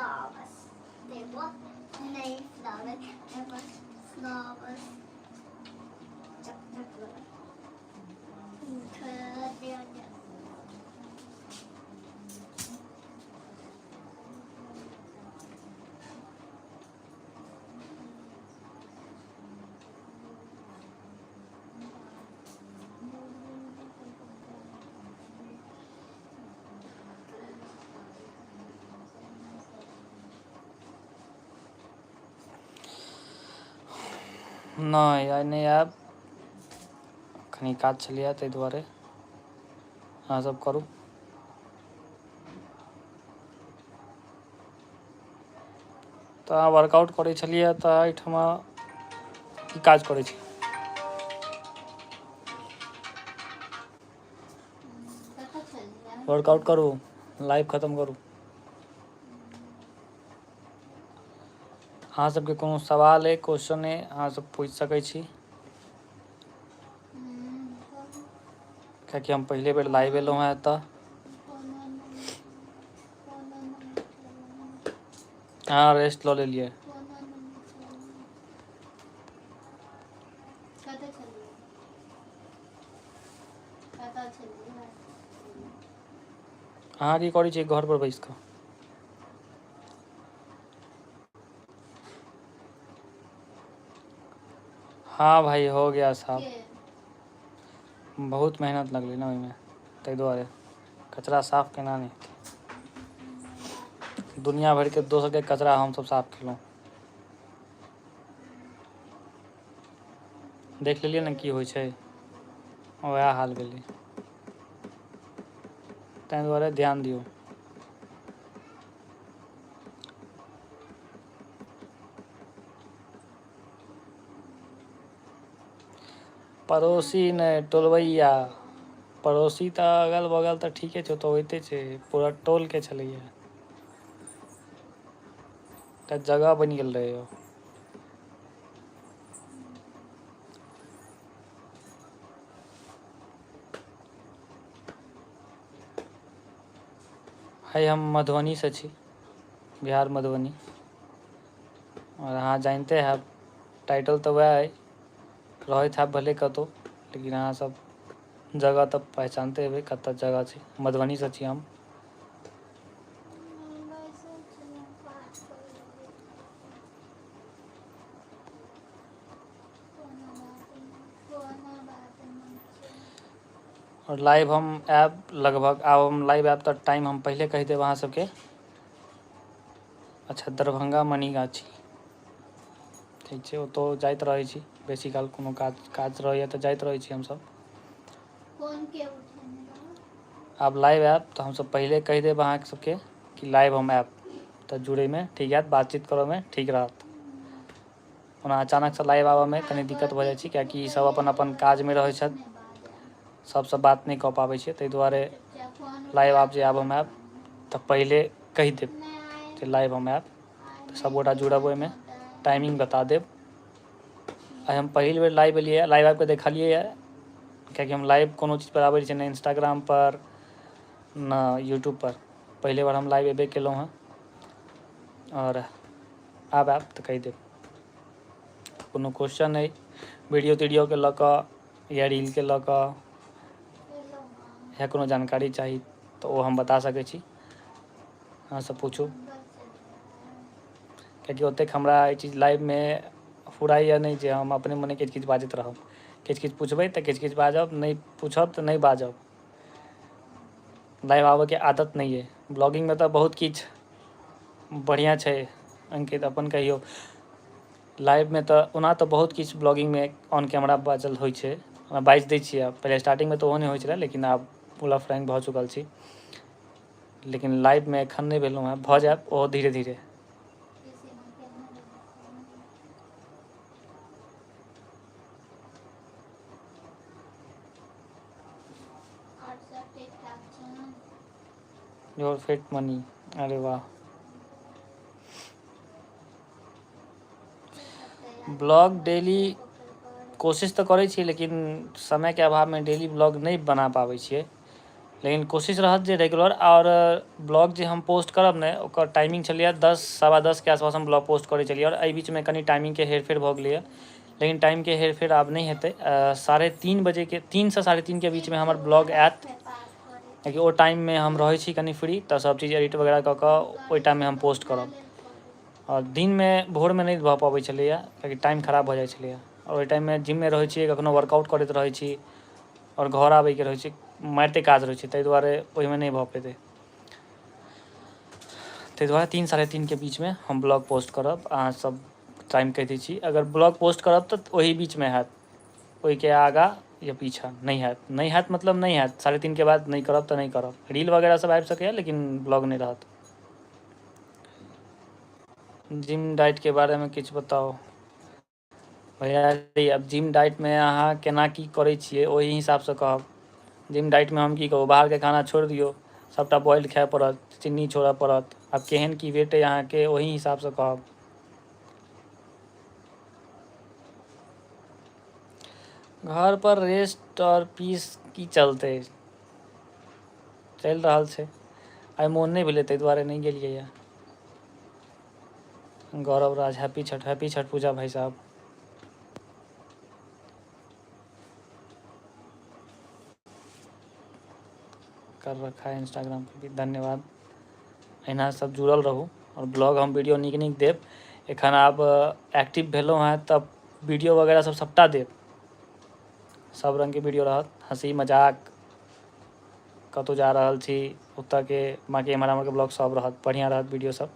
Flowers. They what? Name flowers. They were flowers. नहि, आइ नहि आयब, कनि काज छलैए ताहि दुआरे। अहाँसभ करू। तऽ अहाँ वर्कआउट करै छलियै तऽ एहिठमा की काज करै छी? वर्कआउट करू, लाइव खतम करू। अहाँ सबके कोनो सवाल अइ, क्वेश्चन अइ, अहाँ सब पूछि सकै छी, कियाकि हम पहिले बेर लाइव एलहुँ हेँ एतऽ। अहाँ रेस्ट लऽ लेलियै? अहाँ की करै छियै घर पर बैस कऽ? हाँ भाई, हो गया साहब। बहुत मेहनत लगलै ने ओहिमे, ताहि दुआरे कचरा साफ केना नहि हेतै? दुनिया भरिके दोसरके कचरा हमसभ साफ केलहुँ। देख लेलियै ने की होइ छै, वएह हाल भेलै। ताहि दुआरे ध्यान दियौ। पड़ोसी नहि, टोलबैया। पड़ोसी तऽ अगल बगल तऽ ठीके छै, ओतऽ होइते छै। पूरा टोलके छलैया, एकटा जगह बनि गेल रहै ओ। भाय, हम मधुबनीसँ छी, बिहार, मधुबनी। आओर अहाँ जानिते हैब, टाइटल तऽ वएह अइ। रहैत हैब भले कतहु, लेकिन अहाँसभ जगह तऽ पहचानते हेबै कतऽ जगह छै। मधुबनीसँ छी हम। आओर लाइव हम आयब लगभग, आब हम लाइव आयब तऽ टाइम हम पहिले कहि देब अहाँ सबके। अच्छा, दरभंगा मनीगाछी, ठीक छै। ओतऽ जाइत रहै छी बेसी काल, कोनो काज काज रहैए तऽ जाइत रहै छी हमसब। आब लाइव आयब तऽ हमसब पहिले कहि देब अहाँ सबके कि लाइव हम आयब, तऽ जुड़ैमे ठीक हैत, बातचीत करऽमे ठीक रहत। ओना अचानकसँ लाइव आबऽमे कनि दिक्कत भऽ जाइ छै, किएकि सब अपन अपन काजमे रहै छथि, सबसँ बात नहि कऽ पाबै छियै। ताहि दुआरे लाइव आब जे आब हम आयब तऽ पहिले कहि देब जे लाइव हम आयब, तऽ सबगोटा जुड़ब ओहिमे, टाइमिंग बता देब। आइ हम पहिल बेर लाइव एलियै, लाइव आबिकऽ देखलियै, किएकि हम लाइव कोनो चीजपर आबै छियै नहि, इन्स्टाग्रामपर ने यूट्यूबपर। पहिले बार हम लाइव एबे केलहुँ हँ। आओर आब आयब तऽ कहि देब। कोनो क्वेश्चन अइ वीडियो तीडियोके लऽ कऽ या रीलके लऽ कऽ या कोनो जानकारी चाही तऽ ओ हम बता सकै छी, अहाँसँ पूछू, कियाकि ओतेक हमरा एहि चीज लाइवमे फुराइए नहि जे हम अपने मने किछु किछु बाजैत रहब। किछु किछु पुछबै तऽ किछु किछु बाजब, नहि पूछब तऽ नहि बाजब। लाइव आबऽके आदत नहि अइ। ब्लॉगिंगमे तऽ बहुत किछु बढ़िआँ छै। अंकित, अपन कहियौ। लाइवमे तऽ ओना तऽ बहुत किछु ब्लॉगिंगमे ऑन कैमरा बाजल होइ छै, बाजि दै छियै आब। पहिले स्टार्टिंगमे तऽ ओहो नहि होइ छलै, लेकिन आब पूरा फ्रैंक भऽ चुकल छी। लेकिन लाइवमे एखन नहि भेलहुँ हेँ, भऽ जायब ओहो धीरे धीरे। Your fit money, अरे वाह। ब्लॉग डेली कोशिश तऽ करै छी, लेकिन समयके अभावमे डेली ब्लॉग नहि बना पाबै छियै। लेकिन कोशिश रहत जे रेगुलर। आओर ब्लॉग जे हम पोस्ट करब ने, ओकर टाइमिंग छलैए 10, 10:15के आसपास हम ब्लॉग पोस्ट करै छलियै। आओर एहि बीचमे कनि टाइमिंगके हेरफेर भऽ गेलैए, लेकिन टाइमके हेरफेर आब नहि हेतै। 3:30 बजेके, 3सँ 3:30के बीचमे हमर ब्लॉग आयत, कियाकि ओ टाइममे हम रहै छी कनि फ्री, तऽ सब चीज एडिट वगैरह कऽ कऽ ओहि टाइममे हम पोस्ट करब। आओर दिनमे भोरमे नहि भऽ पबै छलैए, कियाकि टाइम खराब भऽ जाइ छलैए। आओर ओहि टाइममे जिममे रहै छियै, कखनो वर्कआउट करैत रहै छी आओर घर आबैके रहै छै, मारिते काज रहै छै, ताहि दुआरे ओहिमे नहि भऽ पेतै। ताहि दुआरे 3, 3:30के बीचमे हम ब्लॉग पोस्ट करब। अहाँ सब टाइम कहि दै छी। अगर ब्लॉग पोस्ट करब तऽ ओही बीचमे हैत, ओहिके आगाँ या पीछा नहि हैत। नहि हैत मतलब नहि हैत। 3:30के बाद नहि करब तऽ नहि करब। रील वगैरह सब आबि सकैए, लेकिन ब्लॉग नहि रहत। जिम डाइटके बारेमे किछु बताउ भैया। आब जिम डाइटमे अहाँ केना की करै छियै, ओहि हिसाबसँ कहब। जिम डाइटमे हम की कहू? बाहरके खाना छोड़ि दियौ, सभटा बॉइल्ड खाय पड़त, चिन्नी छोड़ऽ पड़त। आब केहन की वेट अइ अहाँके, ओहि हिसाबसँ कहब। घर पर रेस्ट और पीस की चलतै? चलि रहल छै। आइ मोन नहि भेलै, ताहि दुआरे नहि गेलियै यऽ। गौरव राज, हैप्पी छठ। हैप्पी छठ पूजा भाई साहब। कर रखा है इंस्टाग्राम पर भी, धन्यवाद। अहिना सब जुड़ल रहू आओर ब्लॉग हम वीडियो नीक नीक देब। एखन आब एक्टिव भेलहुँ हेँ तऽ वीडियो वगैरह सब सभटा देब। सब रङ्गके वीडियो रहत, हँसी मजाक, कतहु जा रहल छी ओतऽके, बाँकी एम्हर आम्हरके ब्लॉग सब रहत। बढ़िआँ रहत वीडियो सब।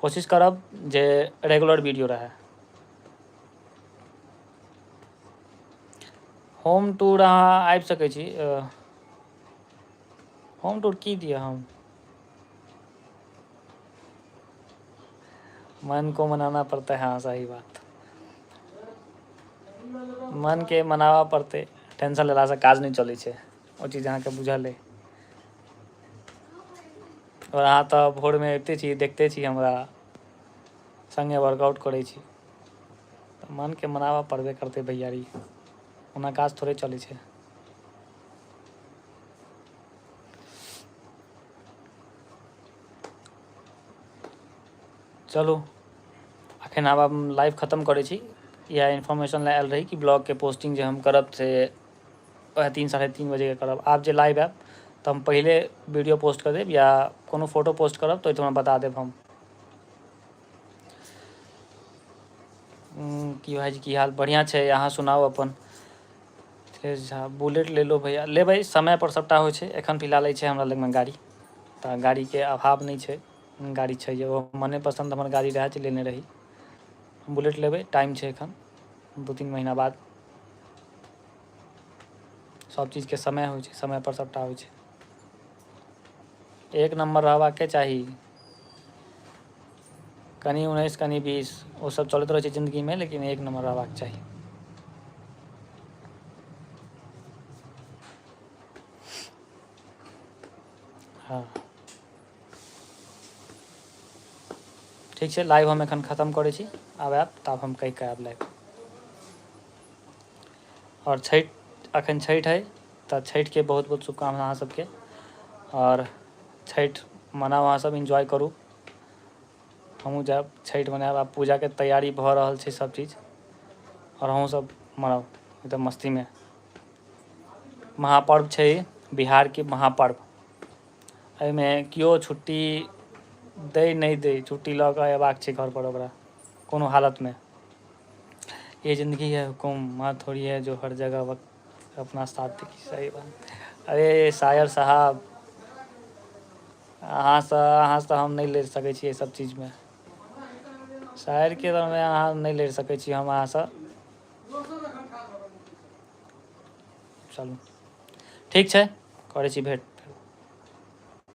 कोशिश करब जे रेगुलर वीडियो रहै। होम टूर अहाँ आबि सकै छी। होम टूर की दिअ हम? मन को मनाना पड़ता है। हाँ, सही बात, मनके मनाबऽ पड़तै। टेंशन लेलासँ काज नहि चलै छै, ओ चीज अहाँके बुझल अइ। आओर अहाँ तऽ भोरमे अबिते छी, देखते छी हमरा, सङ्गे वर्कआउट करै छी, तऽ मनके मनाबऽ पड़बे करतै भैयारी, ओना काज थोड़े चलै छै। चलू, अखन आब हम लाइव खतम करै छी। इएह इन्फॉर्मेशन लए आयल रही कि ब्लॉगके पोस्टिंग जे हम करब से वएह 3, 3:30 बजेके करब। आब जे लाइव आयब तऽ हम पहिले वीडियो पोस्ट कऽ देब या कोनो फोटो पोस्ट करब तऽ ओहिठमा बता देब हम। की भाइजी, की हाल? बढ़िआँ छै, अहाँ सुनाउ अपन। झा, बुलेट ले लो भैया। लेबै, समय पर सभटा होइ छै। एखन फिलहाल छै हमरा लगमे गाड़ी, तऽ गाड़ीके अभाव नहि छै, गाड़ी छै। ओ मने पसन्द हमर गाड़ी रहए जे लेने रही। बुलेट लेबै, टाइम छै एखन, 2-3 महीना बाद। सब चीजके समय होइ छै, समय पर सभटा होइ छै। एक नम्बर रहबाके चाही। कनि 19, कनि 20, ओ सब चलैत रहै छै जिन्दगीमे, लेकिन एक नम्बर रहबाक चाही। हँ, ठीक छै, लाइव हम एखन खतम करै छी। आब आयब तऽ आब हम कहि कऽ आयब लाइव। आओर छठि, अखन छठि है, तऽ छठिके बहुत बहुत शुभकामना अहाँ सबके। आओर छठि मनाउ अहाँ सब, इन्जॉय करू। हमहूँ जायब, छठि मनायब। आब पूजाके तैयारी भऽ रहल छै सब चीज। आओर अहूँ सब मनाउ एकदम मस्तीमे। महापर्व छै, बिहारके महापर्व। एहिमे केओ छुट्टी दै नहि दै, छुट्टी लऽ कऽ अयबाक छै घर पर ओकरा कोनो हालतमे। ये जिंदगी है हुकुम माँ थोड़ी है जो हर जगह वक्त अपना साथ दे। सही बात। अरे शायर साहब, अहाँसँ हम नहि लड़ि सकै छी एहि सब चीजमे। शायरके तऽ अहाँ नहि लड़ि सकै छी हम अहाँसँ। चलू, ठीक छै, करै छी भेट।